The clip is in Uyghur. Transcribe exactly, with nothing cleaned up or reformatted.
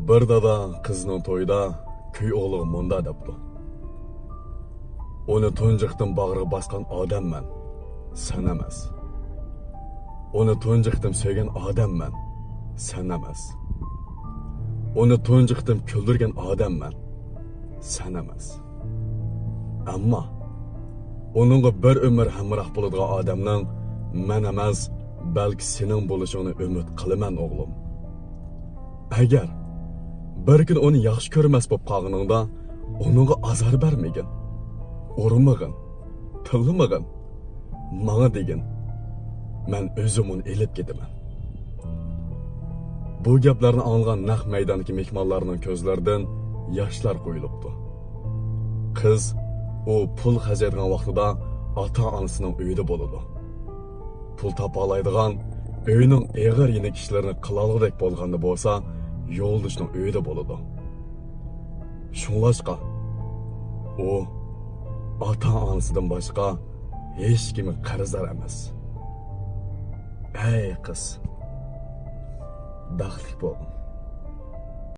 بىر دادا قىزنىڭ تويىدا كۈي ئوغلىغا مۇنداق دەپتۇ: «ئۇنى تۇنجى قېتىم باغرىغا باسقان ئادەم مەن، سەن ئەمەس. ئۇنى تۇنجى قېتىم سۆيگەن ئادەم مەن، سەن ئەمەس. ئۇنى تۇنجى قېتىم كۈلدۈرگەن ئادەم مەن، سەن ئەمەس. ئەمما ئۇنىڭغا بىر ئۆمۈر ھەمراھ بولىدىغان ئادەمنىڭ مەن ئەمەس، بەلكى سېنىڭ بولۇشۇڭنى ئۈمىد قىلىمەن، ئوغلۇم. ئەگەر بىر كۈنى ئۇنى ياخشى كۆرمەس بولۇپ قالغىنىڭدا، ئۇنىڭغا ئازار بەرمىگىن، ئۇرمىغىن، تىللىمىغىن، ماڭا دېگىن، مەن ئۆزۈم ئۇنى ئېلىپ كېتىمەن.» بۇ گەپلەرنى ئاڭلىغان نەق مەيداندىكى مېھمانلارنىڭ كۆزلىرىدىن ياشلار قۇيۇلۇپتۇ. قىز ئۇ پۇل خەجلەيدىغان ۋاقتىدا ئاتا-ئانىسىنىڭ ئۆيىدە بولىدۇ. پۇل تاپالايدىغان، ئۆينىڭ ئېغىر يېنىك ئىشلىرىنى قىلالىغۇدەك بولغاندا بولسا، يولدىشىنىڭ ئۆيىدە بولىدۇ. شۇڭلاشقا، ئۇ ئاتا-ئانىسىدىن باشقا ھېچكىمگە قەرزدار ئەمەس. ئەي قىز، بەختلىك بولغىن.